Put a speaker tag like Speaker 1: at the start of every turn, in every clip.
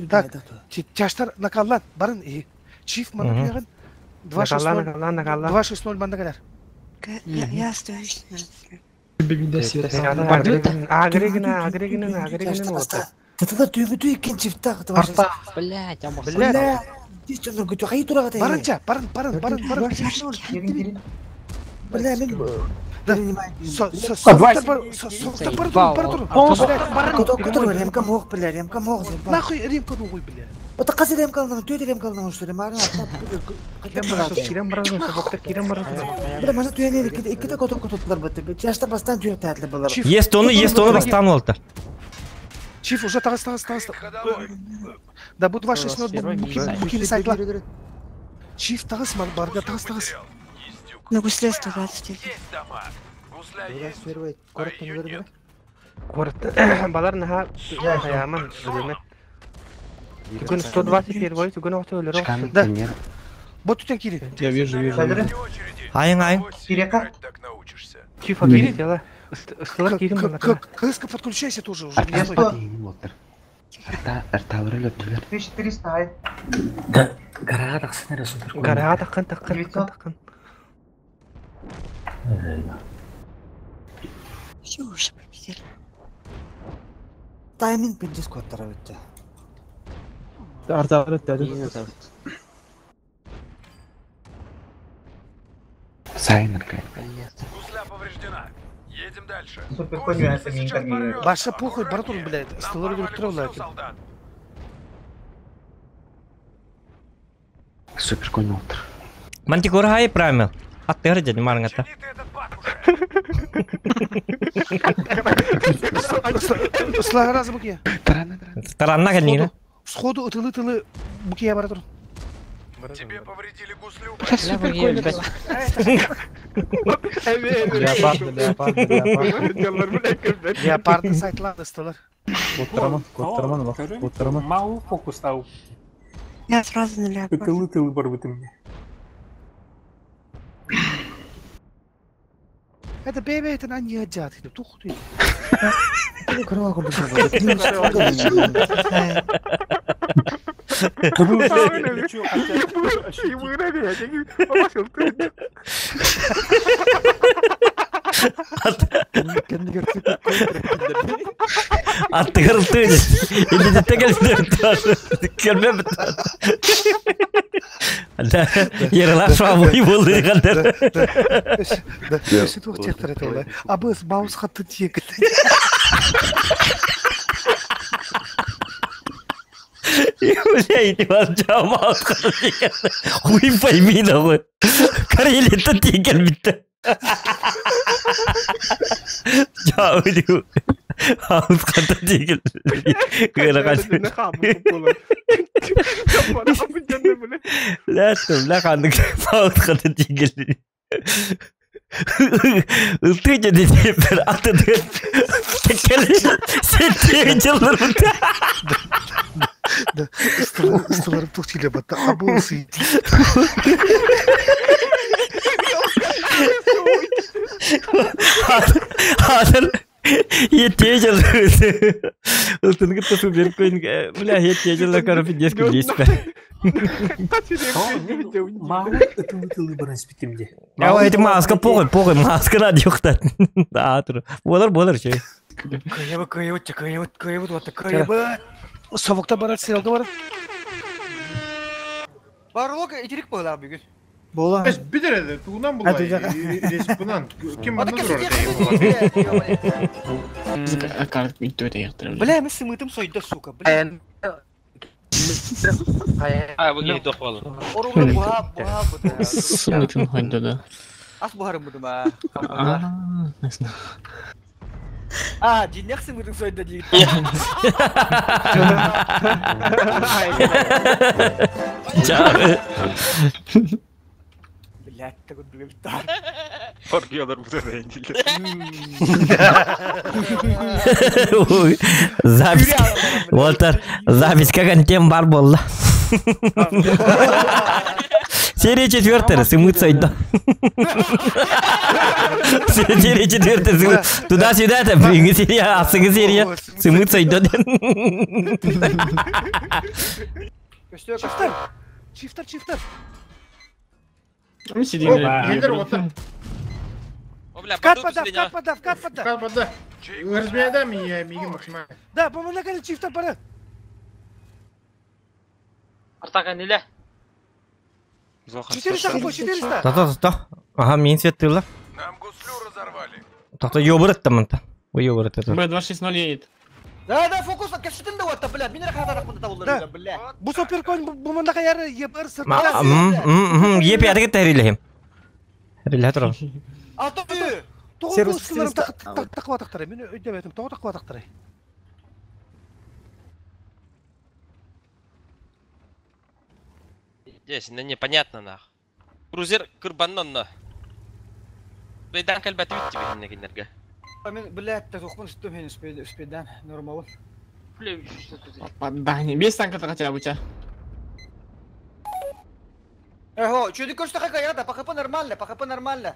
Speaker 1: Так, чаштар накаллан, барын и. Чиф манна түһэҕин. 260 260 манна кэлэр.
Speaker 2: Я остаюсь.
Speaker 3: Агрегина, агрегина, агрегина вот.
Speaker 4: Таталар түйбүтү иккинчи
Speaker 3: Арта.
Speaker 5: Блять,
Speaker 3: Блять.
Speaker 1: Барынча, барын, барын, барын, барын.
Speaker 4: Бля, мен
Speaker 1: Да. Соктар бар тур, бар тур.
Speaker 4: Котор ремка мох, бля, ремка мох.
Speaker 1: Нахуй ремка нугуй, бля.
Speaker 4: Ота казы ремка алынан, түйді ремка алынан что ли, марын
Speaker 3: Кирем баран, собакта кирем баран.
Speaker 4: Бля, мана түйені икките котор кототлар бітті. Чашта бастан түйе тәтлі бұлар.
Speaker 6: Есть оны, есть оны бастан олтар.
Speaker 1: Чиф уже тағыс, тағыс, тағыс. Да, бу 260 букини сайтла. Чиф тағыс, барга тағыс, тағыс.
Speaker 2: На гусле 120.
Speaker 3: Город. Балар наха хаяман билеме. Түгін 121 түгін оқты өлір оқты.
Speaker 1: Да. Вот тут кири.
Speaker 7: Я вижу, вижу.
Speaker 6: Айың, айың.
Speaker 3: Чиф агрегит дела. Ыстылар кирим балар.
Speaker 1: Кыска подключайся тоже уже.
Speaker 8: Да, гора тақсын әрі супер.
Speaker 3: Гора тақын, тақын, тақын, тақын.
Speaker 2: Все уже победили.
Speaker 4: Тайминг пиндис коттара бітті.
Speaker 7: Арта өттәді.
Speaker 9: Гусля повреждена. Едем дальше.
Speaker 1: Баша похуй, братан, блядь, столы
Speaker 9: Нам солдат.
Speaker 6: Мантикор хай правил. Аттыр деді марыңата.
Speaker 9: Чини ты этот бак уже.
Speaker 1: Слагразы буке.
Speaker 6: Таранна кәлнегіне.
Speaker 1: Сходу ытылы-тылы буке бара
Speaker 9: Тебе повредили гуслю.
Speaker 7: Леопарды, леопарды, леопарды.
Speaker 1: Леопарды сайтлады ыстылар.
Speaker 7: Коттараман, коттараман, бак, коттараман.
Speaker 10: Мау фокустау.
Speaker 2: Я сразу на леопард.
Speaker 10: Тылы-тылы барбыты мне.
Speaker 1: Это бебе, это на не одят. Тух ты.
Speaker 6: Аттыгар ылтыы. Илдетте келбе. Келбе бит. Да, Ералаш шуа болды қандар.
Speaker 1: Да, все тух теқтір это олай. Абыз бауыз хатты тиек.
Speaker 6: Бля, ити бар жамал деген. Хуй пойми нахуй. Карелетті тиген бітті. Жау, Ауыз қатты тиген. Ләттім, лә қандық ауыз қатты тиген. Ылты жеде бір аты Сен тегін жылдыр бұнда.
Speaker 1: Да, ыстыларым тух тиле батта. Абыз
Speaker 6: Хазыр еттей жылдыр. Ылтыны кытты су беріп қойын. Бля, еттей жылдыр көріп дескі леспе.
Speaker 10: Мау ытылы-тылы баран спитимде.
Speaker 6: Я эти маска похуй, похуй, маска надо юхтат. Да, тур. Болар, болар, че.
Speaker 8: Кыйыбы, кыйыбы, кыйыбы, кыйыбы, кыйыбы.
Speaker 1: Совокта барат, стрелка барат.
Speaker 8: Барлық итерик была бүгін.
Speaker 4: Бола.
Speaker 11: Бидер тугунан булай. Респунан. Ким
Speaker 8: Ата
Speaker 11: манна турар
Speaker 8: Бля, мен сымытым сойды, сука, бля.
Speaker 12: А, bu geydi oqvalı.
Speaker 8: Орулы буха, буха, буха.
Speaker 5: Сымытын хайда да.
Speaker 8: Ас бухарым буду ма.
Speaker 5: А, не знаю.
Speaker 8: А, жинек сымытын сойды дейді.
Speaker 6: Жау.
Speaker 8: Блядь, такой блин.
Speaker 6: Ой, Запись. Уолтер, запись как тем бар болды. Серия четвертая, сымыт сайда. Серия четвертая, сымыт. Туда-сюда, это бүгүҥҥү серия, ахсыҥҥы серия, сымыт сайда диэн.
Speaker 13: Көстөө
Speaker 1: Чифтер! Чифтер, чифтер!
Speaker 5: Мы сидим.
Speaker 11: Гендер оттар.
Speaker 12: О, бля,
Speaker 1: Вкат
Speaker 12: паду
Speaker 1: пода,
Speaker 12: последнего.
Speaker 1: вкат пода, вкат пода!
Speaker 11: Вкат пода. Размяда меня, миги максимально.
Speaker 1: Да, помогали чифтер бары.
Speaker 12: Артака неле.
Speaker 1: 400 хп, 400!
Speaker 6: Та-та-та. Ага, мин свет тыла.
Speaker 9: Нам гуслю разорвали.
Speaker 6: Та-та ёбырыт там та. Ой, ёбырыт это.
Speaker 5: Б260 едет.
Speaker 13: Да, да, фокус, кэпсэтин да уотта, блядь, мин эрэ хаатарах мында
Speaker 1: Да.
Speaker 13: табыллар, блядь.
Speaker 1: Бу суперконь бу мында каяр ебыр
Speaker 6: Ма,
Speaker 1: сыртта.
Speaker 6: еп ядыгы тәриләһем. Рилә тора.
Speaker 13: Алты үй.
Speaker 1: Тоҕо
Speaker 4: Сервис
Speaker 1: бу сыларым
Speaker 4: 400.
Speaker 1: таква тактары. Мен өйдөбөтүм, тоҕо таква тактары.
Speaker 12: Здесь, ну непонятно нах. Крузер кырбаннан на. Бейдан кәлбәті бит тебе хиннегиннерге.
Speaker 13: Мен, блядь, тохпун үстүм хен үспеден, нормал.
Speaker 5: Попадание. Без танка хотя бы у тебя.
Speaker 13: Эхо, чуди көстө какая да, по ХП нормально, по ХП нормально.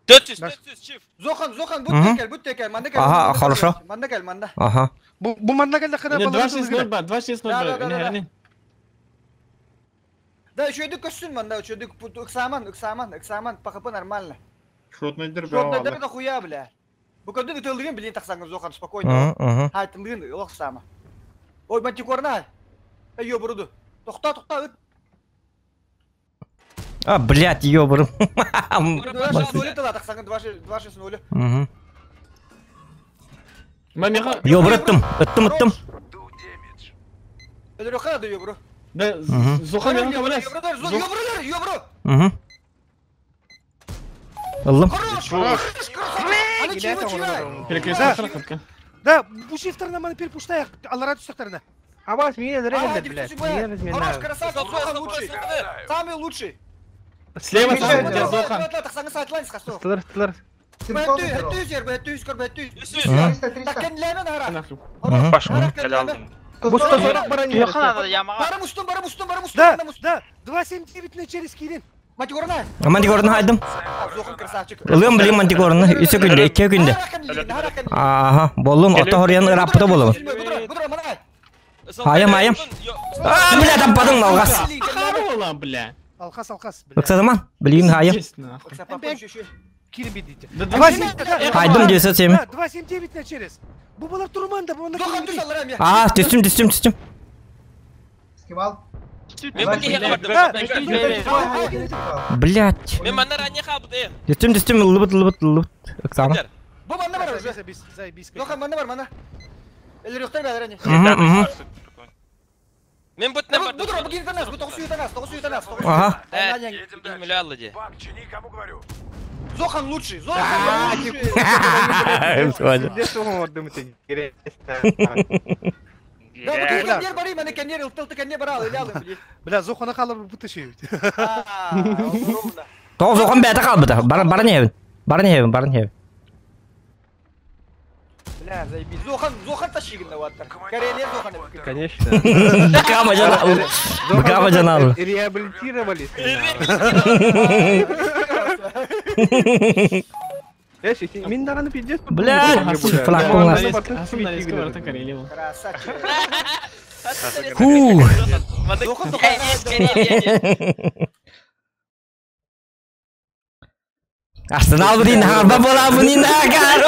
Speaker 12: 400, 400, чиф.
Speaker 13: Зохан, Зохан, будь
Speaker 6: Мгм.
Speaker 13: текел, будь текел, манда кел.
Speaker 6: Ага,
Speaker 13: манда
Speaker 6: хорошо.
Speaker 13: кел, Манда кел, манда.
Speaker 6: Ага.
Speaker 1: Бу бу манна келде кына
Speaker 5: Нет, 260 Б, 260
Speaker 13: Да,
Speaker 5: Б.
Speaker 13: да, да, да, да.
Speaker 5: Не,
Speaker 13: Да, чуди көстүн манда, чуди ыксаман, ыксаман, ыксаман, по ХП нормально.
Speaker 11: Шотный дыр
Speaker 13: Шотный дыр дохуя, бля. Бу көндүн ытылдыгын билин таксаңыз Зохан, спокойно.
Speaker 6: Угу.
Speaker 13: Хай, тылдыгын, олох сама. Ой, мантикорна. Эй, ёбруду. Тохта, тохта, ыт.
Speaker 6: А, блядь, ёбырым.
Speaker 13: 2-6-0 тыла, таксаңыз 2-6-0.
Speaker 6: Угу.
Speaker 5: Мамиха.
Speaker 6: Ёбыр ыттым, ыттым, ыттым.
Speaker 13: Өлөрөхө да ёбру.
Speaker 5: Да,
Speaker 6: Мгм.
Speaker 5: Зохан меха кабылас.
Speaker 13: Ёбру, ёбру, ёбру.
Speaker 6: Угу. Ыллым.
Speaker 13: Хорош, хорош, красавчик. Аны чего, чего?
Speaker 5: Перекресток хапка.
Speaker 1: Да, бу шифтерна маны перепуштаяк, аллара түстөктөрүнө.
Speaker 3: Абас, меня
Speaker 13: А,
Speaker 3: зарезали, блядь. Меня
Speaker 13: Хорош,
Speaker 3: разминают.
Speaker 13: красавчик, Зохан лучший. Самый лучший.
Speaker 5: Слева там, где Зохан.
Speaker 13: Таксаңыз айтлайыныз касто.
Speaker 3: Тылар, тылар.
Speaker 13: Бәттүй, әттүй жер, бәттүй, скор, бәттүй.
Speaker 6: Мгм.
Speaker 13: Таккенлемен ара.
Speaker 5: Нахуй.
Speaker 6: Мгм.
Speaker 3: Бу 140 баран
Speaker 12: Йохана да ямаға.
Speaker 13: Барым устун, барым устун, барым устун.
Speaker 1: Да, да, 279 на через кирин.
Speaker 13: Матигорна.
Speaker 6: Мантикорны хайдым.
Speaker 13: Зохан красавчик.
Speaker 6: Ылым билим мантикорны. Үсө күндө, икки күндө. Ага, боллун, ото хорьян ыраппыта болобун. Айым, айым. А, бля, таппадың алгас.
Speaker 5: Харола, бля.
Speaker 1: Алкас, алкас. бля.
Speaker 6: Ыксадыман, билигин хайым.
Speaker 5: Здесь, нахуй.
Speaker 1: Кирин бейдите.
Speaker 5: Да,
Speaker 6: Хайдым 907.
Speaker 1: Да, 279 на через. Бу балар турман да, бу манда
Speaker 13: Зохан түс алар эми.
Speaker 6: А, түстүм, түстүм, түстүм.
Speaker 12: Мен бу кеге бардым.
Speaker 1: Да,
Speaker 6: Блядь.
Speaker 12: Мен манна ранее қалбыды.
Speaker 6: Түстүм, түстүм, ылыбыт, ылыбыт, ылыбыт. Ыксама.
Speaker 13: Бу манда бар уже.
Speaker 1: Заебись, заебись.
Speaker 13: Зохан манда бар, манда. Элер юктар бәлер эми.
Speaker 6: Угу, угу.
Speaker 12: Мен бутнан бардым.
Speaker 13: Бу тура, бу кийин танас, бу 900 танас, 900 танас.
Speaker 6: Ага.
Speaker 9: Едем дальше.
Speaker 12: Миллион лади.
Speaker 9: Бак, чини, кому говорю.
Speaker 13: Зохан лучший, Зохан лучший.
Speaker 3: Где что думаете, интересно.
Speaker 13: Да, бу кийин кеннер бар, мени кеннер, ылтылты кеннер бар ал, эле алым, блин.
Speaker 1: Бля, Зохана қалып бұты шеют.
Speaker 6: Тоғыз оқан бәті қалбыды. Барын, барын ебін. Барын ебін, барын ебін.
Speaker 13: Бля, заебись. Зохан, Зохан тащигин ваттар. Карелия Зохан.
Speaker 3: Конечно.
Speaker 6: Быкама жанал. Быкама жанал.
Speaker 3: Реабилитировались. Мин даганы пиздец.
Speaker 6: Бля, флаг у нас.
Speaker 13: Красавчик.
Speaker 6: Фу.
Speaker 13: Зохан, Зохан.
Speaker 6: Арсенал блин, харба бола блин, агар.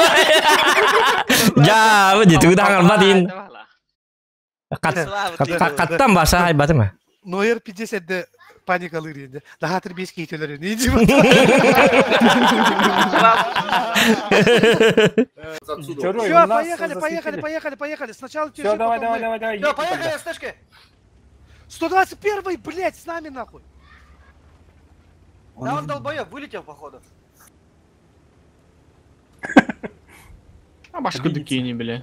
Speaker 6: Ja, bu dit udah harba din. Каттан баша айбаты ма?
Speaker 1: Нойер 50 паникалыр енді. Daha тір 5 кейтелер не деймін? Все, поехали, поехали, поехали, поехали. Сначала
Speaker 10: Все,
Speaker 1: тяжи,
Speaker 10: давай,
Speaker 1: потом
Speaker 10: давай,
Speaker 1: мы.
Speaker 10: давай, давай.
Speaker 13: Все, поехали, СТшки.
Speaker 1: 121 блядь, с нами нахуй.
Speaker 13: Да он долбоеб, вылетел походу.
Speaker 5: А башку докини, бля.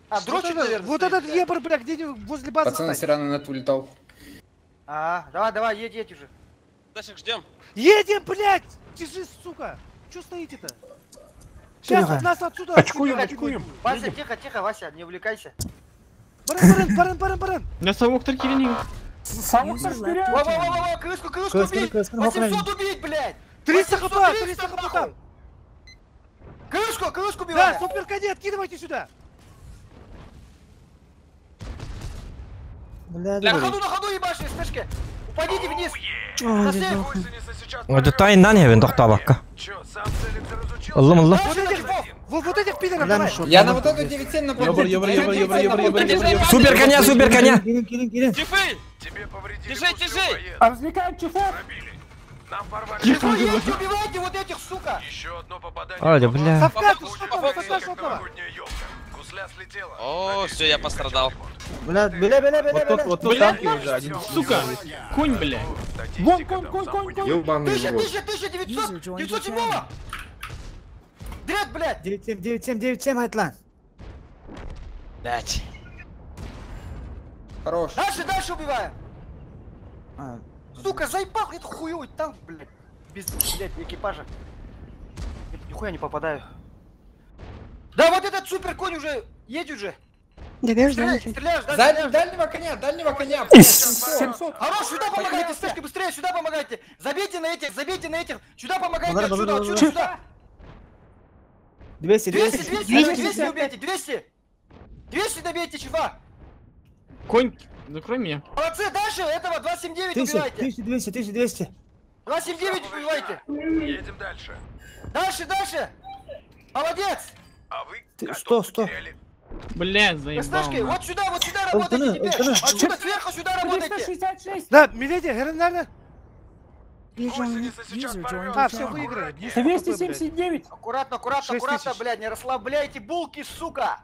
Speaker 13: А, дрочит, наверное.
Speaker 1: Вот этот ебр, бля, где-нибудь возле базы
Speaker 14: Пацаны,
Speaker 1: стань.
Speaker 14: все равно нет улетал.
Speaker 13: А, давай, давай, едь, едь уже.
Speaker 12: Дашек, ждем.
Speaker 1: Едем, блядь! Тяжи, сука! Че стоите-то? Сейчас
Speaker 4: Тихо.
Speaker 1: нас отсюда...
Speaker 10: Очкуем,
Speaker 1: отсюда
Speaker 10: очкуем.
Speaker 13: Вася,
Speaker 10: Едем.
Speaker 13: тихо, тихо, Вася, не увлекайся.
Speaker 1: Баран, баран, баран, баран, баран!
Speaker 5: Я сам Ухтар Кирини.
Speaker 13: Во-во-во-во, крыску, крыску убить! 800 убить, блядь!
Speaker 1: 300 хп, 300 хп там!
Speaker 13: Крышку, крышку убивай!
Speaker 1: Да, супер кони, откидывайте сюда!
Speaker 13: На ходу, ебаши, спешки! Упадите вниз!
Speaker 6: Это тайнан хевен тохтабакка. Аллам аллам.
Speaker 1: Вот этих пидоров давай!
Speaker 14: Я на вот эту 9-7 на
Speaker 6: Супер коня, супер коня!
Speaker 12: Чифы! Держи, держи!
Speaker 10: Развлекаем чифов!
Speaker 13: Чифы есть, убивайте вот этих, сука!
Speaker 9: Еще одно попадание.
Speaker 6: Ой, бля.
Speaker 1: Совка, совка, совка!
Speaker 12: О, все, я пострадал.
Speaker 4: Бля, бля, бля, бля,
Speaker 14: Вот тут, вот тут танки уже один.
Speaker 5: Сука, конь, бля.
Speaker 10: Вон, конь, конь, конь, конь.
Speaker 11: Ёбаный
Speaker 13: 1000,
Speaker 11: в рот.
Speaker 13: 1000, 900, 907-го! Дред, блядь!
Speaker 4: 9-7, 9-7, 9-7, Айтлан.
Speaker 12: Блядь.
Speaker 14: Хорош.
Speaker 13: Дальше, дальше убиваем! Сука, заебал, это хуёвый танк, блядь. Без, блядь, экипажа. Я нихуя не попадаю. Да вот этот супер конь уже едет уже.
Speaker 2: Добежь,
Speaker 13: Стреляй,
Speaker 2: да?
Speaker 13: стреляешь, да,
Speaker 14: Задний,
Speaker 13: стреляешь.
Speaker 14: дальнего коня, дальнего коня.
Speaker 10: 700.
Speaker 13: Хорош, сюда помогайте, слышки, быстрее, сюда помогайте. Забейте на этих, сюда помогайте, отсюда, отсюда, сюда.
Speaker 4: 200,
Speaker 13: 200,
Speaker 4: 200.
Speaker 13: 200, 200 убейте, 200. 200 добейте, чува.
Speaker 5: Конь, закрой меня.
Speaker 13: Молодцы, дальше этого 279 убивайте.
Speaker 4: 1200, 1200.
Speaker 13: 279 убивайте.
Speaker 9: Едем дальше.
Speaker 13: Дальше, дальше. Молодец.
Speaker 9: А вы
Speaker 4: 100, 100.
Speaker 5: Блядь, заебал.
Speaker 13: СТшки, вот сюда работайте теперь. Отсюда, сверху сюда работайте.
Speaker 10: 366.
Speaker 1: Да, Миледи, Геренарда.
Speaker 9: Гусеница сейчас порвет.
Speaker 1: А, все, выиграли.
Speaker 10: 279.
Speaker 13: Аккуратно, аккуратно, аккуратно, блядь, не расслабляйте булки, сука.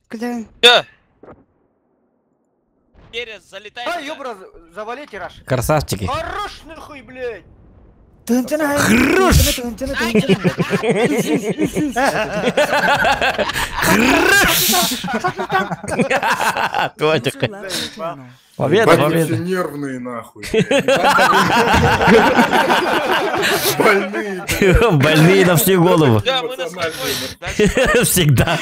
Speaker 2: Когда?
Speaker 12: Перец, залетай.
Speaker 13: А, ёбра, завалите, Раш.
Speaker 6: Красавчики.
Speaker 13: Хорош нахуй, блядь.
Speaker 6: Хруш! Котик. Победа,
Speaker 11: Ебать, вы все
Speaker 6: победа.
Speaker 11: нервные нахуй. Больные.
Speaker 6: Больные на всю голову.
Speaker 12: Да, мы на спокойствии.
Speaker 6: Всегда.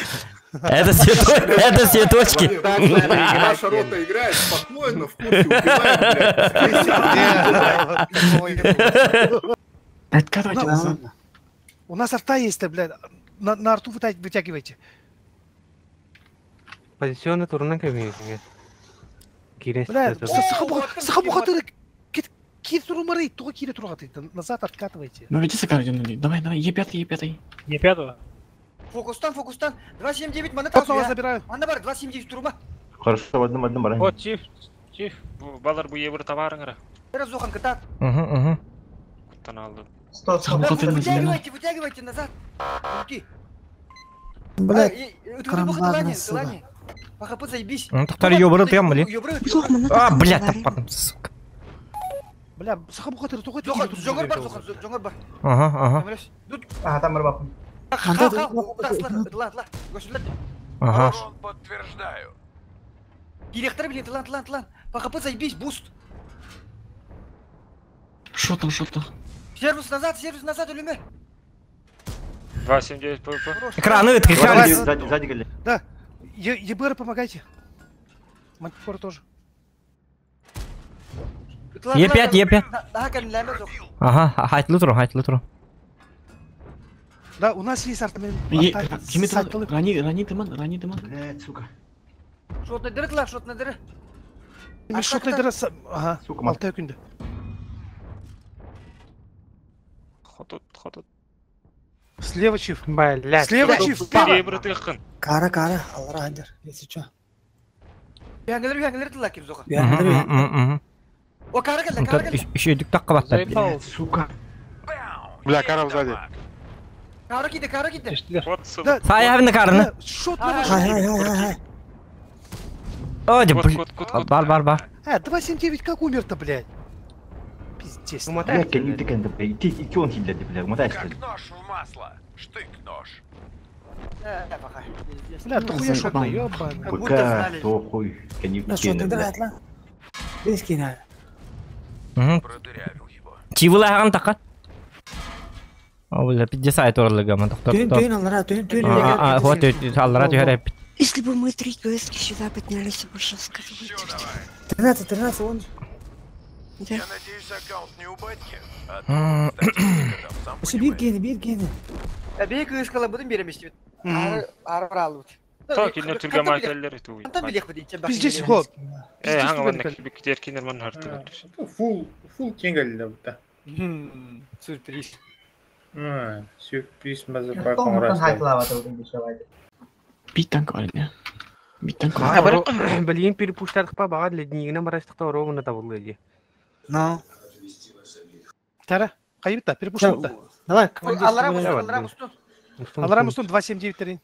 Speaker 6: Это цветочки.
Speaker 11: Наша рота играет спокойно, в курсе, убиваем, блядь.
Speaker 1: У нас арта есть, блядь. На арту вытягивайте.
Speaker 3: Позиционно турна кабинете.
Speaker 1: Бля, сахабухатыры, киртурумары, туга киртургаты, назад откатывайте.
Speaker 5: Ну веди Сакар, давай, давай, Е5, Е5.
Speaker 10: Е5.
Speaker 13: Фокустан, фокустан. 279, мана
Speaker 1: Потом вас забираю.
Speaker 13: Мана бар, 279 турма.
Speaker 7: Хорошо, в одном, одном
Speaker 15: Вот, чиф, чиф, балар бу евро товарыңра.
Speaker 13: Разухан катат.
Speaker 6: Угу, угу.
Speaker 15: Куттан алды.
Speaker 13: Вытягивайте, вытягивайте назад. Руки.
Speaker 4: Блядь, крамбарная сука.
Speaker 13: ПХП заебись.
Speaker 6: Ну, тоқтар ёбры тыям, бля. А, блядь, таппадым, сука.
Speaker 1: Бля, сахабухатыры туга
Speaker 13: Жоңор бар, жоңор бар.
Speaker 6: Ага, ага.
Speaker 7: А, там рыбак.
Speaker 6: Ага.
Speaker 9: Подтверждаю.
Speaker 13: Директор, блин, тлан, тлан, тлан. ПХП заебись, буст.
Speaker 5: Шо там, шо там?
Speaker 13: Сервис назад, Улюме.
Speaker 15: 279 ПВП.
Speaker 6: Экраны, экраны.
Speaker 7: Сзади, сзади, Галя.
Speaker 1: Да. ЕБР, помогайте. Мантикора тоже.
Speaker 6: Е5, Е5. Ага, хайт лутру, хайт лутру.
Speaker 1: Да, у нас есть артмен.
Speaker 5: Рани, рани тыман, рани тыман.
Speaker 7: Блядь, сука.
Speaker 13: Шотный дыры, тла, шотный дыры.
Speaker 1: Шотный дыры, ага,
Speaker 7: Сука,
Speaker 1: алтай күнді.
Speaker 15: Хотут, хотут.
Speaker 1: Слева чиф.
Speaker 3: Блядь.
Speaker 1: Слева чиф, справа.
Speaker 4: Кара, кара, алла рахандер, если чё.
Speaker 13: Яңгылыр, яңгылыр тла ким зоха.
Speaker 6: Угу.
Speaker 13: О, кара кэллэ, кара кэллэ.
Speaker 6: Еще идик так кабаттар.
Speaker 7: Сука.
Speaker 11: Бля, кара сзади.
Speaker 13: Кара киде, кара киде.
Speaker 6: Да. Сая карны.
Speaker 1: Шот
Speaker 4: Хай, хай, хай, хай.
Speaker 6: О, блин. Бар, бар, бар.
Speaker 1: А, 279 как умер-то, блядь? Пиздец.
Speaker 7: Блядь, ты ты блядь, идти, идти он хилит, блядь, умотайся.
Speaker 9: Как нож в масло. Штык-нож.
Speaker 1: Бля, дохуя шотный, ёбаный.
Speaker 7: БК, то хуй,
Speaker 4: На шотный дыры, атлан. Близкий надо.
Speaker 6: Угу. Чивыла така. О, бля, 50 торлыга, ман тоқтар.
Speaker 4: Түйін, түйін, аллара, түйін, түйін.
Speaker 6: А, вот, аллара түйін.
Speaker 2: Если бы мы три ГСки сюда поднялись, бы жестко вылетели.
Speaker 4: 13, 13, он.
Speaker 2: Да.
Speaker 9: Я надеюсь, аккаунт не у батьки? А то статистика там, сам
Speaker 4: Şu bir geni, bir geni.
Speaker 13: Бей кыскала будем берем исти. Ар алып.
Speaker 15: То кинер түргә майтеллер туй.
Speaker 13: Антан билек бит.
Speaker 1: Пиздец, ход.
Speaker 15: Э, хаңа ванна кибик кинер ман харты.
Speaker 11: Фул, фул кенгелде бутта.
Speaker 13: Сюрприз.
Speaker 11: Сюрприз мазафак.
Speaker 5: Бит танк бар не? Бит танк бар.
Speaker 3: Блин, перепуштар па баға леднигіне барастықта ровно табылды ди.
Speaker 4: Ну.
Speaker 1: Тара, кайбытта, перепуштар.
Speaker 4: Давай,
Speaker 13: Аллара мустун, аллара мустун.
Speaker 1: Аллара мустун 279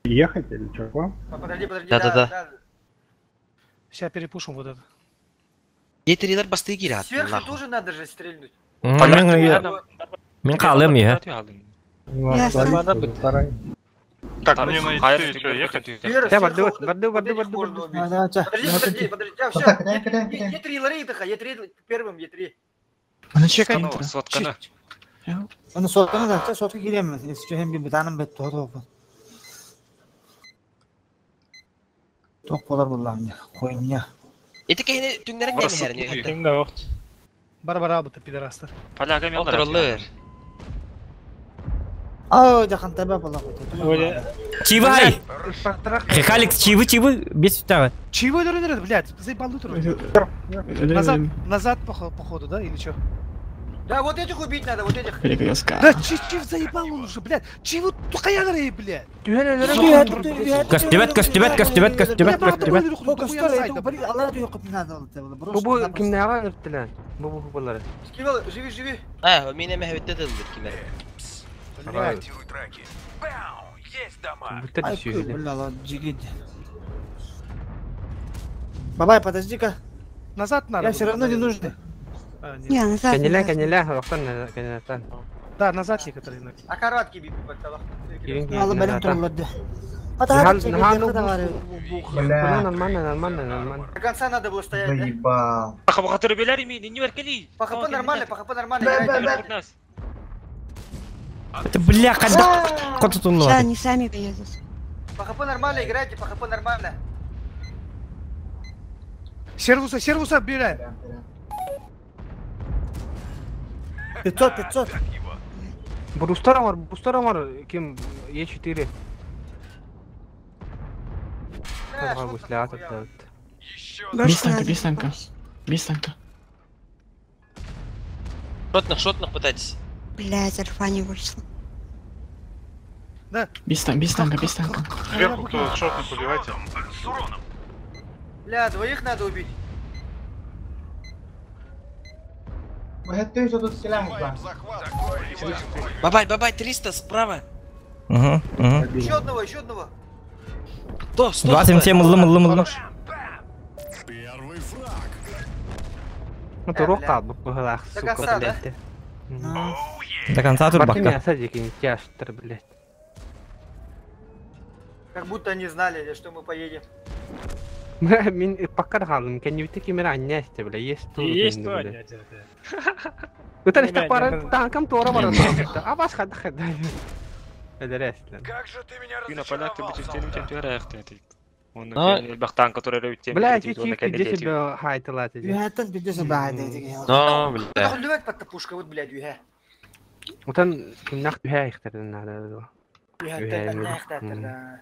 Speaker 11: Ехать или что, к вам?
Speaker 13: Подожди, подожди.
Speaker 12: Да-да-да.
Speaker 1: Сейчас перепушим вот это.
Speaker 12: Е3-лер басты кирят.
Speaker 13: Сверху тоже надо же стрельнуть.
Speaker 6: Мен қалым я.
Speaker 15: Так, мне на Е4 что, ехать?
Speaker 3: Да, барды, барды, барды, барды, барды.
Speaker 13: Подожди, подожди, подожди. Все, Е3 ларитаха, Е3 первым, Е3.
Speaker 15: Чекай, сотканы.
Speaker 4: Onu sotkana da, sotka giremez. Hem bir tanem bet tohdu. Тоқ болар буллам койня.
Speaker 12: Эти кehini түңнәрен неме хәрне?
Speaker 1: Бар-бар албыты пидорастар.
Speaker 15: Поляка мен
Speaker 12: Отырылыр.
Speaker 4: Ай, жақын таба бола қойды.
Speaker 6: Чивай! Хехалик, чивы, чивы, без үтәгә.
Speaker 1: Чивы өлөрөнөр, блядь, заебал Назад, назад походу, да, или что?
Speaker 13: Да, вот этих убить надо, вот этих.
Speaker 5: Перекрестка.
Speaker 1: Да, чив заебал он уже, блядь. Чивы тухаягары, блядь.
Speaker 6: Костюмет, костюмет, костюмет, костюмет, костюмет.
Speaker 3: Бу бу кимнәгә өрттеләр? Бу бу булары.
Speaker 13: Скивел, живи, живи.
Speaker 12: А, мине мәһәбәттә дылдыр кимер.
Speaker 9: Активируй траки. Бау! Есть дома!
Speaker 4: Бабай, подожди-ка.
Speaker 1: Назад надо.
Speaker 4: Я все равно не нужный.
Speaker 2: Не, назад.
Speaker 3: Кәнелә, кәнелә, рохтан, кәнелә.
Speaker 1: Да, назад некоторые.
Speaker 13: А каратки би баттала.
Speaker 4: Алып бәрін тұрылады.
Speaker 3: Нормально, нормально, нормально.
Speaker 13: До конца надо было стоять, да?
Speaker 7: Заебал.
Speaker 15: Паха беләр ими, не веркели.
Speaker 13: По ХП нормально, по ХП нормально.
Speaker 6: Это бля, когда кот
Speaker 2: Сейчас
Speaker 6: тулла.
Speaker 2: они сами поедут.
Speaker 13: По ХП нормально играйте, по ХП нормально.
Speaker 1: Сервуса, сервуса, бери.
Speaker 4: 500, 500.
Speaker 3: Брустар бар, Брустар бар, кем Е4.
Speaker 5: Без танка, без танка. Без танка.
Speaker 12: Шотных, шотных пытайтесь.
Speaker 2: Блядь, альфа не вышла.
Speaker 1: Да.
Speaker 5: Без танка, без танка, без танка.
Speaker 11: Сверху кто шотных убивайте.
Speaker 13: Бля, двоих надо убить.
Speaker 12: Бабай, бабай, 300 справа.
Speaker 6: Угу, угу.
Speaker 13: Еще одного, еще одного.
Speaker 12: 100, 100.
Speaker 6: 27 ылым, ылым, ылым.
Speaker 3: Ну, то рок алып бу
Speaker 13: До
Speaker 3: сука,
Speaker 13: конца, да?
Speaker 3: блядь.
Speaker 6: До конца тут
Speaker 3: Бакка.
Speaker 6: бакка.
Speaker 3: Мясо дикий тяжтыр, блядь.
Speaker 13: Как будто они знали, что мы поедем.
Speaker 3: Мин пока халым, кәнюте кемер аннясте, бля, есть тут.
Speaker 10: Есть то, блядь.
Speaker 3: Өтән истә пара танкам тора бара. А бас хад хад. Әдәрәсләр.
Speaker 9: Как же ты меня
Speaker 15: Юна поляк ты бит тем тем тем Он
Speaker 12: Но-
Speaker 15: бахтан, который ревет
Speaker 3: Бля, чуть-чуть где тебя хайтылат.
Speaker 4: Юхаттан пиздец баайды.
Speaker 12: Но, бля.
Speaker 13: Лүвәт патта пушка, вот, блядь, юхә.
Speaker 3: Утан кимнах түһә ихтәрдән надо.
Speaker 13: Юхәттән патта, да.